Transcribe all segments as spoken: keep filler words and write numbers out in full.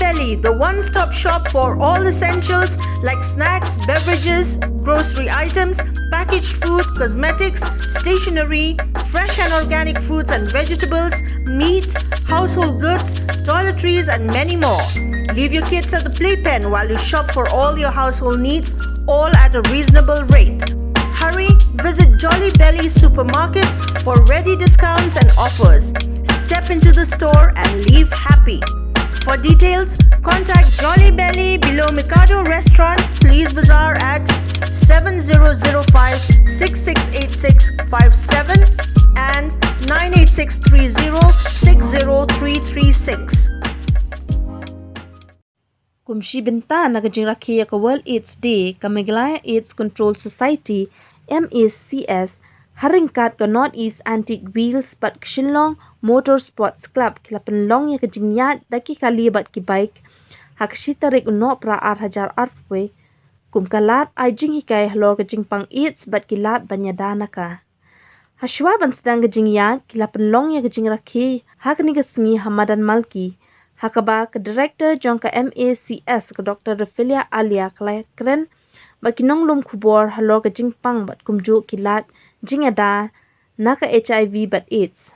Deli, the one-stop shop for all essentials like snacks, beverages, grocery items, packaged food, cosmetics, stationery, fresh and organic fruits and vegetables, meat, household goods, toiletries, and many more. Leave your kids at the playpen while you shop for all your household needs, all at a reasonable rate. Hurry, visit Jolly Belly Supermarket for ready discounts and offers. Step into the store and leave happy. For details, contact Jolly Belly below Mikado Restaurant, Police Bazaar at seven zero zero five six six eight six five seven and nine eight six three zero six zero three three six. Kum shi bynta na ka jingrakhe ïa ka World AIDS Day, ka Meghalaya AIDS Control Society, M A C S, ha ryngkat ka North East Antique Wheels bad ka Shillong Motor Sports Club ki la pynlong ïa ka jingïaid da ki kali bad ki bike ha ka shi tarik u Nohprah ar hajar arphew wei, kum ka lad ai jinghikai halor ka jingpang AIDS bad ki lad ban ïada na ka. Hashwa ban sdang ka jingïaid, ki la pynlong ïa ka jingrakhe ha kane ka sngi ha Madan Malki, ha kaba ka Director jong ka M A C S, ka Doctor Raphelia Alia, ka la kren bad ki nonglum khubor halor ka jingpang bad kumjuh ki lad jingïada na ka H I V bad AIDS.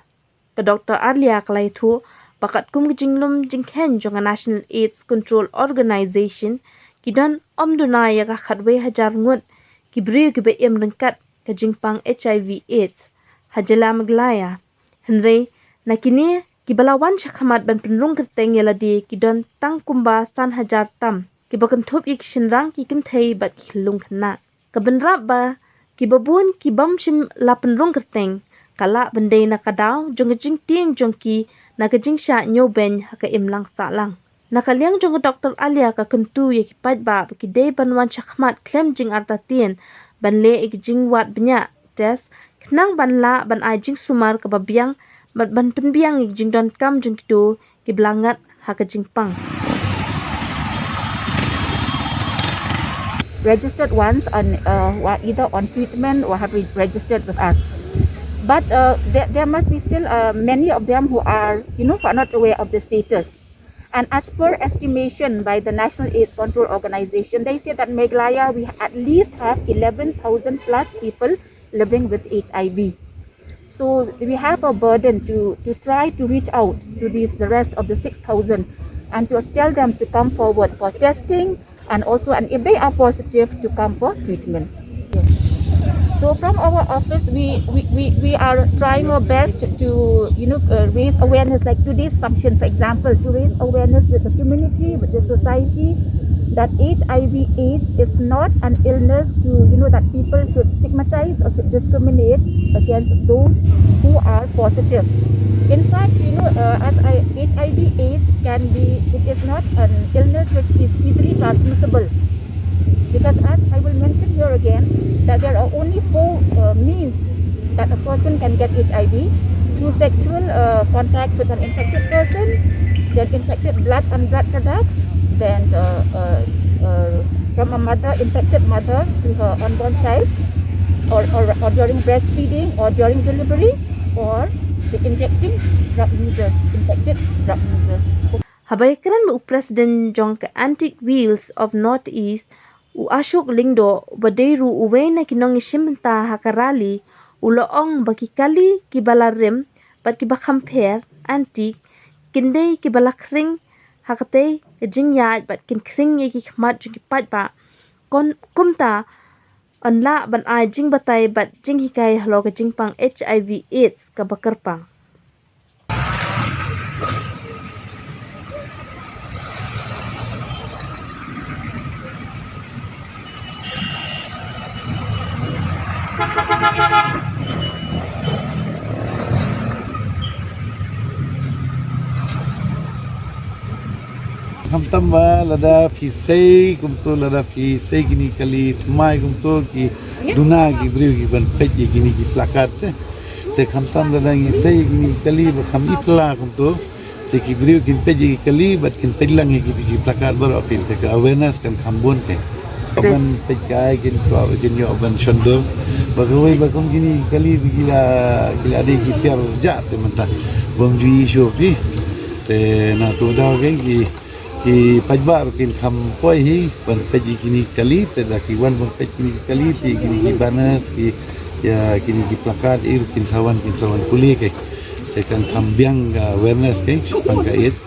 Ka Doctor Alia ka la ïathuh ba katkum ka jinglum jingkheiñ jong ka National AIDS Control Organization, ki don ym duna ïa ka khatwei hajar ngut ki briew kiba im ryngkat ka jingpang H I V AIDS ha jylla Meghalaya. Hynrei na kine kiba la wan shakhmat ban pynrung kyrteng ïa lade ki don tang kumba san hajar tam, kiba kynthup ïa ki shynrang, ki kynthei bad ki khyllung khynnah. Ka bynrap ba kiba bun ki bym shym la pynrung kyrteng, ka lah ban dei na ka daw jong ka jingtieng jong ki na ka jingshah ñiewbeiñ ha ka imlang sahlang. Na ka liang jong ka Doctor Alia, ka kyntu ïa ki paidbah ba ki dei ban wan shakhmat khlem jingartatien ban leh ïa ki jingwad bniah, test, khnang ban lah ban ai jingsumar kaba biang bad ban pynbiang ïa ki jingdonkam jong kito kiba la ngat ha ka jingpang. Registered ones on uh, who are either on treatment or have re- registered with us. But uh, there, there must be still uh, many of them who are, you know, who are not aware of the status. And as per estimation by the National AIDS Control Organization, they say that Meghalaya we at least have eleven thousand plus people living with H I V. So we have a burden to, to try to reach out to these, the rest of the six thousand, and to tell them to come forward for testing, and also, and if they are positive, to come for treatment. Yes. So from our office, we, we, we, we are trying our best to, you know, uh, raise awareness, like today's function, for example, to raise awareness with the community, with the society, that H I V AIDS is not an illness to, you know, that people should stigmatize or should discriminate against those who are positive. In fact, you know, uh, as I, H I V AIDS can be, it is not an illness which is easily transmissible. Because as I will mention here again, that there are only four uh, means that a person can get H I V: through sexual uh, contact with an infected person, then infected blood and blood products, then uh, uh, uh, from a mother, infected mother to her unborn child, or, or, or during breastfeeding or during delivery, or the injecting drug users, infected drug users. Haba ïakren bad u President jong ka Antique Wheels of North East, u Ashok Lyngdoh, uba dei ruh uwei na ki nongïashim bynta ha ka rally, u la ong ba ki kali kiba la rim bad kiba kham pher, antique, kin dei kiba la khring ha katei ka jingïaid bad kin khring ïa ki khmat jong ki paidbah. Kumta yn lah ban ai jingbatai bad jinghikai halor ka jingpang HIV AIDS kaba kyrpang. Khamtam ba lada phi sei kumto, lada phi sei kine ki kali thymmai kumto, ki duna ki briew ki ban peit ïa kine ki placard te. Te khamtam lada ngi sei ïa kine ki kali ba kham ipla kumto, te ki briew kin peit ïa ki kali bad kin peit lang ïa kine ki placard baroh phi, te ka awareness kan kham bun te. Ban peit kai kin kwah ba kin ïoh ban shon dor ba kawei ba kum kine ki kali ba ki la, ki la dei ki tiar jah te mynta. Bym ju issue phi. Te na tu daw ke ki Ki paidbah ruh kin kham poi hi ban peit ïa kine ki kali, te da ki wan ban peit kine ki kali, te kine ki banners, ki, ïa kine ki placard, ïa ruh kin sa wan, kin sa wan pule ke. Te kan kham biang ka awareness ke shaphang ka AIDS.